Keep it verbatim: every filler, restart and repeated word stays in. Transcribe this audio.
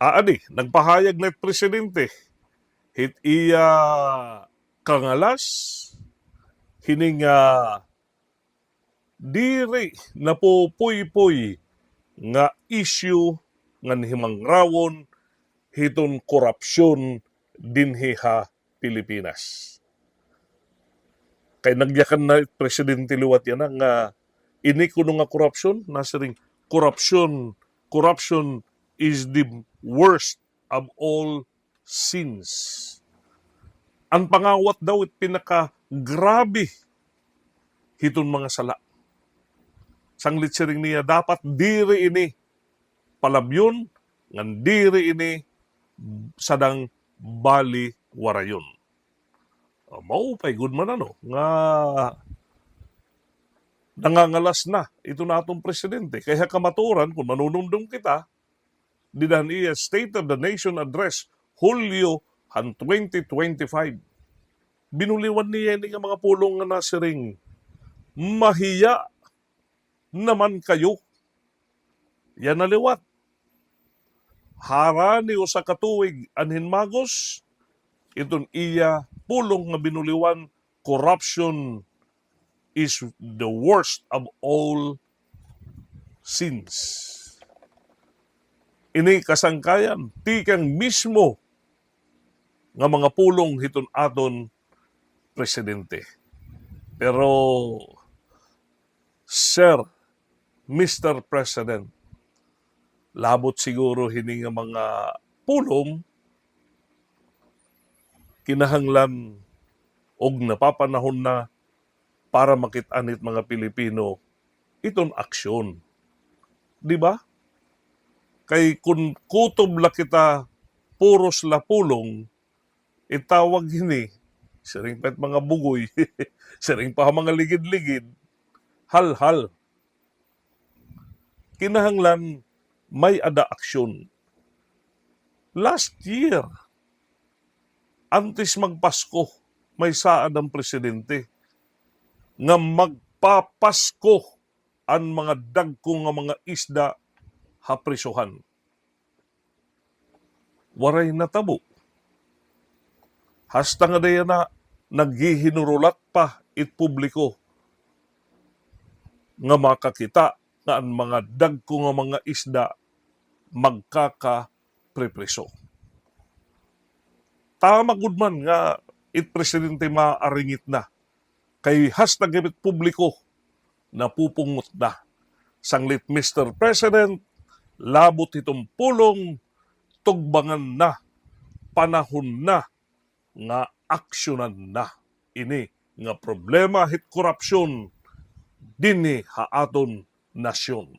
Aadi, nagpahayag na it presidente hit iya kangalas hini nga diri napupuypoy nga isyu ngan himangrawon hiton korupsyon dinhi ha Pilipinas. Kay nagyakan na presidente liwat yana nga ini kuno nga korupsyon, nasiring, "Corruption, corruption is the worst of all sins." An pangawat daw it pinakagrabe hiton mga sala. Sanglit siring niya, dapat diri ini palabyon, ngan diri ini sadang baliwarayon. Ah, mao pay gud man ano, nga nangangalas na iton aton presidente. Kay ha kamatuoran, kon manunumdom kita, dida han iya State of the Nation Address, Hulyo han twenty twenty-five, binuliwan niya ini nga mga pulong nga nasiring, "Mahiya naman kayo." Yana liwat. Harani usa ka tuig an hinmagos, iton iya pulong nga binuliwan, "Corruption is the worst of all sins." Ini kasangkayan tikang mismo nga mga pulong hiton aton presidente. Pero, Sir, Mister President, labot siguro hini nga mga pulong, kinahanglan og napapanahon na para makit-an hit mga Pilipino iton aksyon. Di ba? Kay kun kutob la kita puros la pulong, itawag hini, siring pa it mga bugoy, siring pa ha mga ligid-ligid, halhal. Kinahanglan may-ada aksyon. Last year, antes magpasko, may saad an presidente nga magpapasko an mga dagko nga mga isda ha prisohan. Waray natabo. Hasta ngada yana, naghihinurulat pa it publiko nga makakita nga an mga dagko nga mga isda magkakapripriso. Tama gud man nga it presidente maaringit na, kay hasta gihap it publiko napupungot na. Sanglit, Mister President, labot hiton pulong, tugbangan na, panahon na nga aksyonan na ini nga problema hit korupsyon dinhi ha aton nasyon.